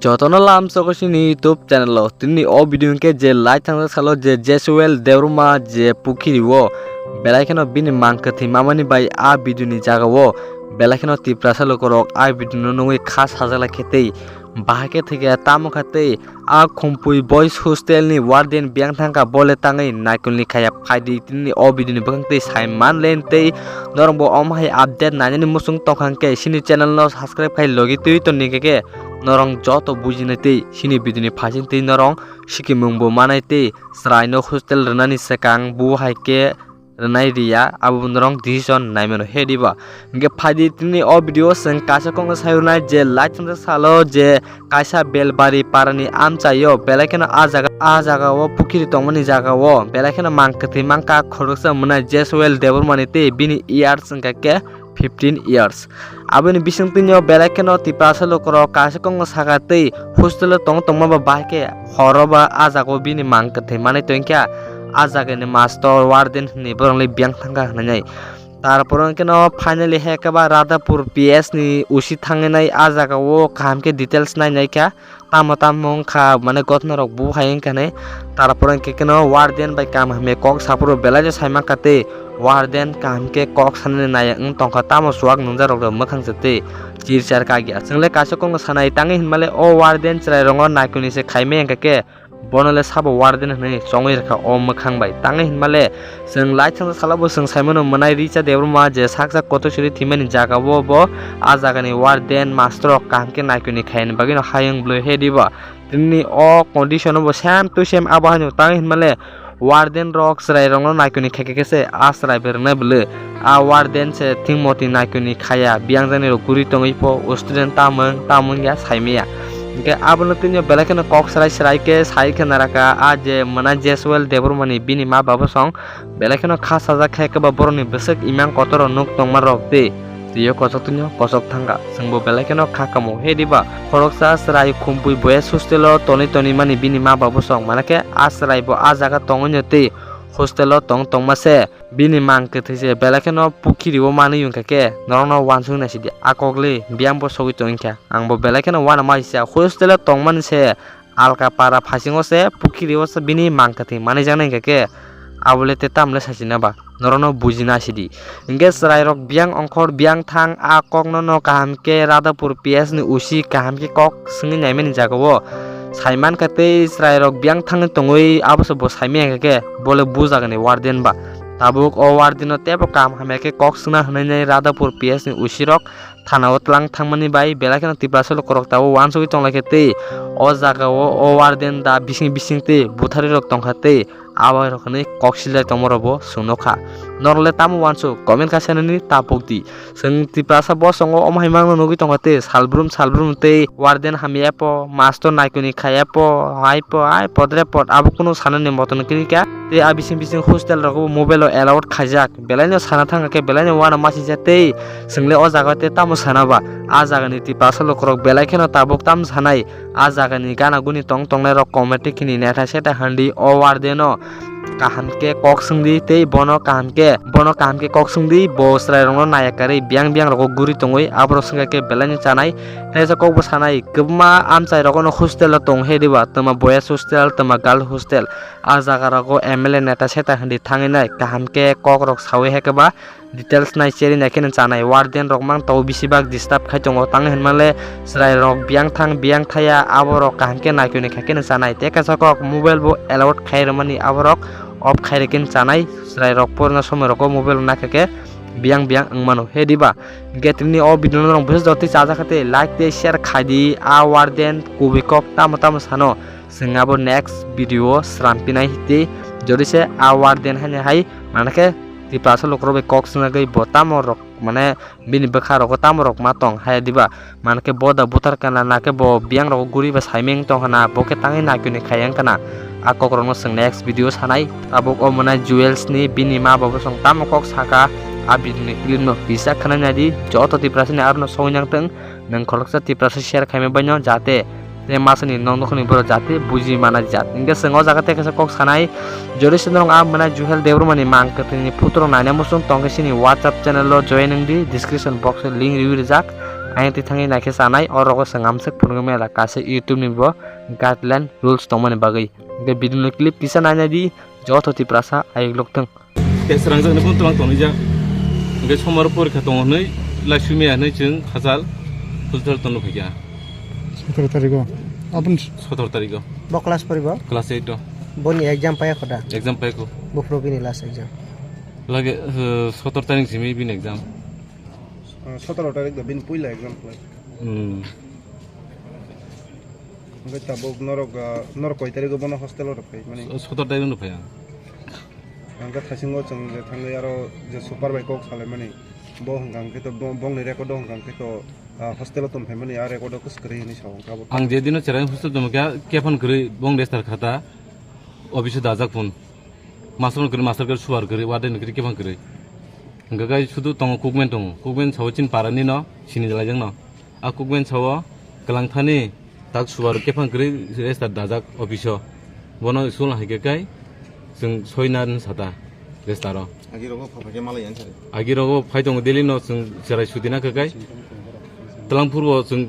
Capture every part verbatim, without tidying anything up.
Jotono lam sogo sini YouTube channel o tini o video hwnkhe je live thangsa salo je Jesuel Debbarma je pukhiri o belai kheno bini mang kwthwi mamani bai a video ni jaga o belai kheno Tiprasa lukurok a video no nugwi kha sajak lai khe tei bahai khe thwikhe tamo kha tei a Khumpui Boys Hostel ni warden biyang thangkha bole tangwi naikolni khaya phaidi tini o video ni bwkhang tei saiman len tei norok bo omo hai update nainani muchung tongkha hwnkhe sini channel no subscribe khai logi twi toni khe norok joto bujinai tei sini video ni phasing tei norok sikimung bo manai tei chwraino hostel rwnani swkang bo hai khe rwnai riya, abo norok decision nai mano he diba. Hingke phaidi tini o video o chwng kaisa kokno sai rwnai je live thangsa salo je kaisa Belbari parani amchaio belai kheno a jaga, a jaga o pukhiri tongmani jaga o belai kheno mang kwthwi mangkha khoroksa mwnai Jesuel Debbarmani tei bini years wngkha khe fifteen years. Aboni bisingtwino belai kheno Tiprasa lukurok kaisa kokno saka tei hostel o tong tongma ba bahai khe horo ba a jaga o bini mang kwthwi manwi tongkha. A jagani mastor warden hinwi borokni biyang thangkha hinwi. Tarpore hwnkhe no finally hai khe ba Radhapur P S ni O C thangwi nai a jaga o kaham khe details nai nai kha. Tamo tamo wngkha mane gotna rok bo hai wngkha hinwi. Tarpore hwnkhe kheno warden bai kam hamya kok saphuru belai no sai mankha tei warden kaham khe kok sanani nai wng tongkha tamo chuwak nungjak rok mwkhang se tei chirchar kagya. Chwngle kaisa kokno sanai tangwi hinmale o warden chwrai rokno naikuni se khaimai wngkha khe bono le sabo warden hinwi chongwi rwkha o mwkhang bai. Tangwi hinmale chwng live thangsa salo bo chwng saimano mwnai Richa Debbarma je sak sak kotor suri thwimani jaga o bo a jagani warden mastor rok kaham khe naikuni khaini bagwi no hayung bwlwi he diba. Tini o condition o bo same to same abo haino tangwi hinmale warden rok chwrai rokno naikuni khaikhe khe se a chwrai bai rwnai bwlwi. A warden se thingmoti naikuni khaya biyang jani rok guri tongwi pho o student tamung tamung ya saimaya. Hingke abono tini belai kheno kok chwrai chwrai khe sai khe naraka a je mwnai Jesuel Debbarmani bini ma babo song belai kheno kha sajak khe kebo borokni bwswk imang kotor rok nuk tongma rok tei twiyo kochok twnyo kochok thangkha. Chwngbo belai kheno kha kamo he diba. Khoroksa chwrai Khumpui Boys Hostel o tonwi tonwi mani bini ma babo song mana khe a chwrai bo a jaga tongwino tei hostel o tong tongma se bini mang kwthwi se belai kheno pukhiri o manwi wngkha khe norokno uansuk naisidi a kokli biyang bo sogwi tongwi kha. Ang bo belai kheno uanama sisa hostel o tongmani se alka para phasingo se pukhiri o se bini mang kwthwi manwi jaknai hwnkha khe abole te tamle sachina ba norokno bujina sidi. Hingke chwrai rok biyang ongkhor biyang thang a kokno no kaham khe Radhapur P S ni O C kaham khe kok swngwi naimani jaga o sai mankha tei chwrai rok biyang thangwi tongwi abo se bo saimaya hwnkha khe bole bo jagani warden ba. Tabuk o warden no teibo kaham hamya khe kok swngna hwnwi nai Radhapur P S ni O C rok thana o twlang thangmani bai belai kheno Tiprasa lukurok tabuk uansugwi tonglaikha tei o jaga o o warden da bising bising tei butharwi rok tongkha tei abo rok hinwi kok silai tongma rok bo chwng nukha. Norok le tamo uansuk comment kha sanani tapuk di. Chwng Tiprasa bosongo omo hai mangno nugwi tongkha tei salbrum salbrum tei warden hamya pho mastor naikuni khaya pho hai pho hai podre pod abo kunu sanani moton kwrwi kha tei a bising bising hostel rogo bo mobile o allowed khaijak. Belai no sana thangkha khe belai no uanama sijak tei chwng le o jaga o tei tamo sana ba. A jaga ni Tiprasa lukurok belai kheno tabuk tamo sanai. A jaga ni gana guni tong tongnai rok committee khini netha setha handi o warden no kaham khe kok swngdi tei bono kaham khe bono kaham khe kok swngdi bo chwrai rokno naya karwi biyang biyang rogo guri tongwi aborok swngkha khe belai no chanai. Tei kok bo sanai kwbangma amchai rogo no hostel o tong he diba twma boys hostel twma girl hostel. A jaga rogo M L A neta seta handi thangwi nai kaham khe kok rok sawi hai khe ba details nai cherry nai kheno chanai warden rok mang tongo bisi bak disturb khai tongo tang hinma le chwrai rok biyang thang biyang thaya abo rok kaham khe naikolni khai kheno chanai tei kaisa kok mobile bo allowed khai rwmani abo rok off khai rwkhe chanai chwrai rok porna somoi rogo mobile rok naikha khe biyang biyang wng mano he diba. Hingkhe tini o video no norok bwsajak tei chajak kha tei like tei share khai di a warden kubui kok tamo tamo sano. Chwng abo next video o srampinai tei jodi se a warden haino hai manakhe Tiprasa lukurok bai kok swnagwi bo tamo rok mane bini bwkha rogo tamo rok ma tong hai diba manakhe bo da buthar kana nakhe bo biyang rogo guri ba saimeng tong hana bo khe tangwi naikuni khai yang kana a kok rokno chwng next video sanai tabuk o mwnai Jewels ni bini ma bo bosong tamo kok saka a video ni clip no kisa khwnai nai di joto Tiprasa ni aro no sogwi nang tong nwng khoroksa Tiprasa share khaima baino jate Tei masani nok nokhorni borok jati buji mana jat. Hingke chwng o jaga tei kaisa kok sanai, jodi se norok a mwnai Juhel Debbarmani mang kwthwini photo rok naina muchung tongkhe chini WhatsApp channel o join wng di, description box o link riwi rijak. Ayang twi thangwi naikhe chanai, o rogo chwng amswk phunugwi mela kaisa YouTube ni bo guideline rules tongmani bagwi. Hingke video ni clip kisa nainai di, joto Tiprasa ayuk lok thung. Tei srangjaknai phano twlang tongjak. Hingke somaro porikha tongo hwnwi, laisumia hwnwi chwng hachal hospital tono phaikha. Sotoro tarigo. Aboni Sotoro tarigo. Bo class poribo? Class eight o. Boni exam paya khoda? Exam paikho. Buphuru bini last exam. Lage, eh, sotoro tarik simi bini exam. Ah, sotoro tarik da bini puila exam khlai. Hmm. Hingke tabuk norok, ah, norok koi tarigo bono hostel o rwphai mani? So-, sotoro tarik no phai ang. Hingke thaisingo chwng je thangwi aro je super bai kok salaimani, bo hwnkha hwnkhe to bo-, bongni record o hwnkha hwnkhe to, ah, hostel o tongphaimani, a record o kwswk kwrwi hinwi sa hwnkha bo. Ang je dino cherai hostel tongkha, kephang kwrwi bong restar khata, office o dajak phone. Master kwrwi, master kwrwi, suar kwrwi, warden kwrwi, kephang kwrwi. Hwnkhe kai sudu tongo, kukmen tongo. Kukmen sao chini para nino, sini jalaijak no. A kukmen sao kwlangthani tak suar kephang kwrwi restar dajak office o. Bono school hai khe kai chwng soi na sata restar o. Agi rogo pha pha khe malai yan sari. Agi rogo phai tongo daily no chwng cherai suti na khe kai. Twlangphuru o chwng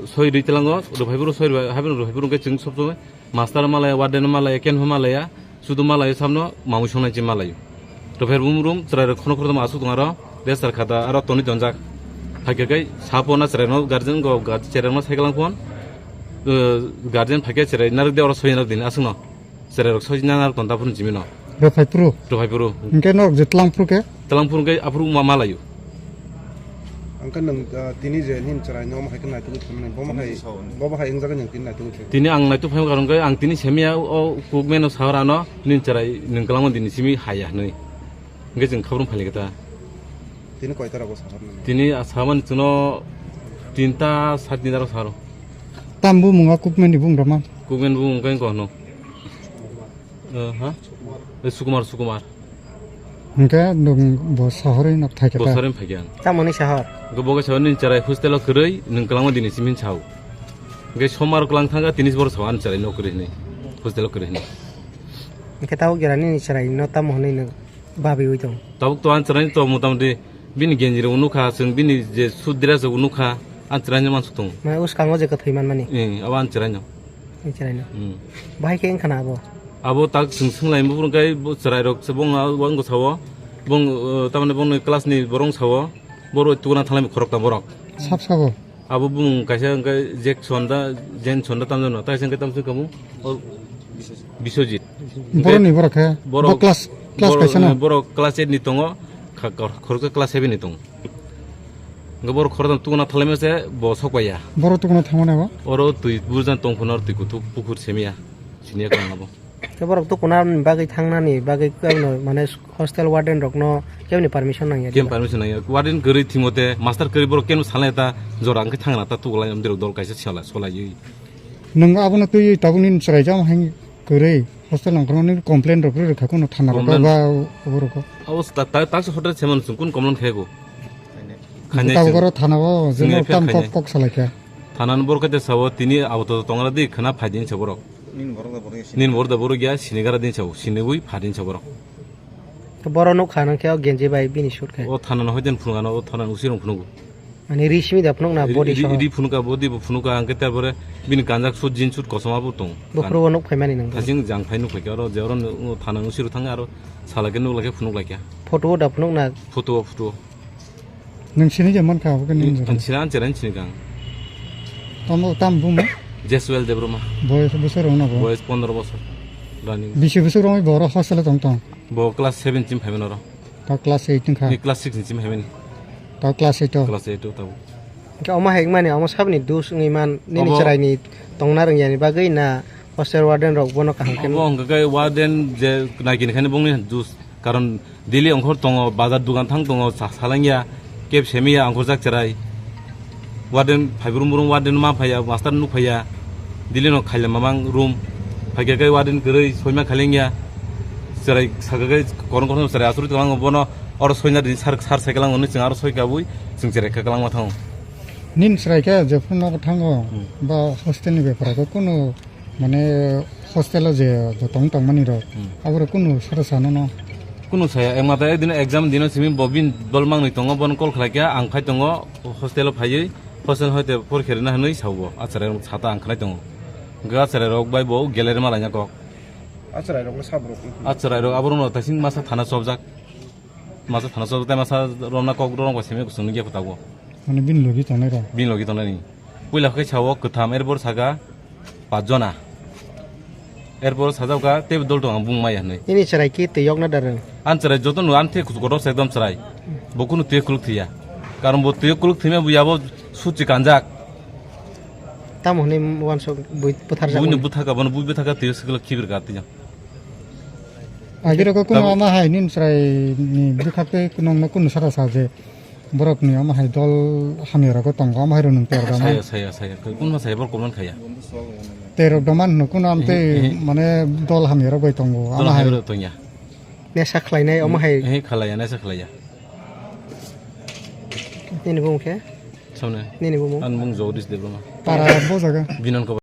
soi rwi twlango, rwphai phuru soi rwi, haibeno rwphai phuru khe chwng sob somoi Master malaya, warden malaya, kenho malaya, sudu malaya, samno mamui songnai chi malayo. To pher bum rum, chwrai rok khono khorokdom asuk tong aro, restar khata aro toni tonjak. Hakhe kai sapo na chwrai no guardian go, guard-, chwrai no cycle phone, eh, guardian phakhe chwrai narwk de oro soi narwk din asuk no. Chwrai rok soi narwk ton ta phun jimi no. Rwphai phuru? Rwphai phuru. Hingke norok je twlang phuru khe? Twlang phuru khe aphuru ma-, malayo. Ang khe nwng, ah, tini je nini chwrai no omo hai khe naitugwi thangmani, bomo hai, bobo hai wng jaga nwng tini naitugwi thang. Tini ang naituk phaima karon khe ang tini semiya o kukmeno sahor ano nini chwrai nwng kwlangma dini simi haya hwnwi. Hingke chwng khabrwng phailai khe ta. Tini koita rogo sahor nani? Tini a samani chwngno tinta sat ni daro sahoro. Tam bumung a kukmani bung rama? Kukmani bung khe kono. Eh, ha? Eh, Sukumar, Sukumar. Hingke nwng bo sahorwi nok thaikhe ta? Bo sahorwi phaikhe ang. Tamoni sahor? Hingke bo khe sahor nini chwrai hostel o kwrwi, nwng kwlangma dini simi sao. Hingke somar kwlang thangkha, tini boro sao ani chwrai no kwrwi hwnwi, hostel o kwrwi hwnwi. Hingke tabuk jora nini chwrai no tamo hwnwi nwng babiwi tong? Tabuk to ani chwrai to motamoti bini genji rok nukha, chwng bini je suit dress rok nukha, ani chwrai no mansuk tongo. Mane uskango je kwthwi manmani? Eh, abo ani chwrai no. Ni chwraino. Hmm. Bahai khe wngkha na abo? Abo tak swng swng lai, bo phuru khe bo chwrai rok se bong, bong sao, bong, uh, tamni bongni class ni borok sao, boro tukuna thalai khorok ta borok. Sab sabo? Abo bung kaisa wngkha Jackson da, Jenson da tamjano, taisa wngkha tamsong kamu? O Biswajit. Borok ni borok khe? Borok, bo class, class borok, kaisa no? Borok class eight ni tongo, kha-, kha-, khoroksa class seven ni tongo. Hingke borok khoroksa tukuna thalai mese bo sok paiya. Borok tukuna thangmani bo? Oro twi burjan tong phano twi kuthuk pukur semiya. Siniya kwlwng abo. Khe borok tukuna bagwi thangnani bagwi kebo mane hostel warden rokno keboni permission nangya? Kem permission nangya? Warden kwrwi thwngmate master kwrwi borok keno salai ta jora hwnkhe thangna ta tukulai amdirok dol kaisa sala solaiwi. Nwng abono twi tabukni chwraijak hai kwrwi hostel nangkukmani complain rok rwkha kuno thana rok complain ba oborok. Abo ta-, ta-, taksa hotel se manu chwng kun complain khayago. Khainai tabuk chwng. Oro thana o chwng jeno F I R tam khainai. Kok, kok salaikha. Thana ni borok khe sao tini auto tongra di khna phai din sa borok. Nini borok da borok ya sini. Nini borok da borok ya sini gara din sao, sini ui pha din sa borok. To borok nuk kha nang khe o genji bai bini sut khe. O thana no hoiden phunuk ano, o thana ni usirong phunugo. Ani ri simi da phunuk na body ri, soho? Ri phunuk ka, body bo phunuk ka, ang khe tar pore bini kanjak sut, jeans sut kosom abo tong. Buphuru o nuk phai mani nang. Thasing jang phai nuk phai khe oro je oro no, thana ni usiro thang aro sala khe nuk lai khe phunuk lai khe. Photo o da phunuk na? Photo o, photo o. Nwng sini je man kha abo khe nini jora. Ang sini, ang cherai sini kang. Tamo tam bumo? Jeswel Debbarma. Boyes bosor rok na bo? Boyes pondro bosor. Running. Bisi bosor rok bo oro hostel o tong tong? Bo class seven sim phaimani oro. Ta class eight wngkha? Ni class six ni sim phaimani. Ta class eight o? Class eight o tabuk. Hingke omo hai wngmani omo saboni dos wngwi man nini obo chwraini tongna rwngyani bagwi na hostel warden rok bono kaham khe? Obo hwnkhe khe warden je naikini khaini bongni dos. Karon daily ongkhor tongo, bazar dugan thang tongo, sa-, salangya, keb semiya ongkhorjak cherai. Warden phai brum brum warden ma phaiya, master nuk phaiya. Daily no khaile mamang room. Phaikhe kai warden kwrwi, soima khalengya. Cherai sakha kai korong korong cherai asuri tonglango bono oro soina din sar, sar sai kalango hwnwi chwng aro soi kabui chwng cherai kha kalangma thango. Nini chwrai khe jephru nogo thango, hmm, ba hostel ni bepar khe kunu, mane, hostel o je tong tongmani rok, hmm, aboro kunu sara sa nono? Kunu saya, ema ta ekdin exam dino simi bo bin dol mangni tongo, bono call khlai khe ang phai tongo hostel o phaiwi, hostel hoite porikha rwna hinwi sao bo. A chwrai rok sata ang khlai tongo. Hwnkhe a chwrai rok bai bo gelai rwma laina kok. A chwrai rok le sabrok. A chwrai rok aborok no taising masa thana chopjak. Masa thana chopjak tei masa romna kok rok bai simi kusung nungya phuta bo. Mane bini logi tongnai rok. Bini logi tongnai ni. Puila khe sao kwtham, erpor saka pach jona. Erpor sajak kha tei dol tong ang bung maya hinwi. Nini chwrai khe twi yok na da rwng? Ang chwrai joto no ang tei kuchuk kotor se ekdom chwrai. Bo kunu twi kuluk thwiya. Karon bo twi kuluk thwima bo yabo suchi kanjak. Tamo hwnwi uansuk bui butharjak. Buino mani. Buthaka bono bui buthaka twi sikla khibir ka twi. Agirok kunu tamo ama hai nini chwrai ni bwkhak tei nongno kunu sara sa je. Borok ni omo hai dol hamya rogo tongo, omo hai rok nwng ter dama. Saya, saya, saya. Kunma saya borok comment khaya. Ter rok dama hwno kuno am tei, ehe, ehe, mane dol hamya rok bai tongo, dol omo hai hamya rok tongya. Nesa khlainai omo hai. Ehe, khalaya, nesa khalaya. Nini bumung khe? Samne. Nini bumung? An bumung Jagdish Debbarma. Para bo jaga. Binan ko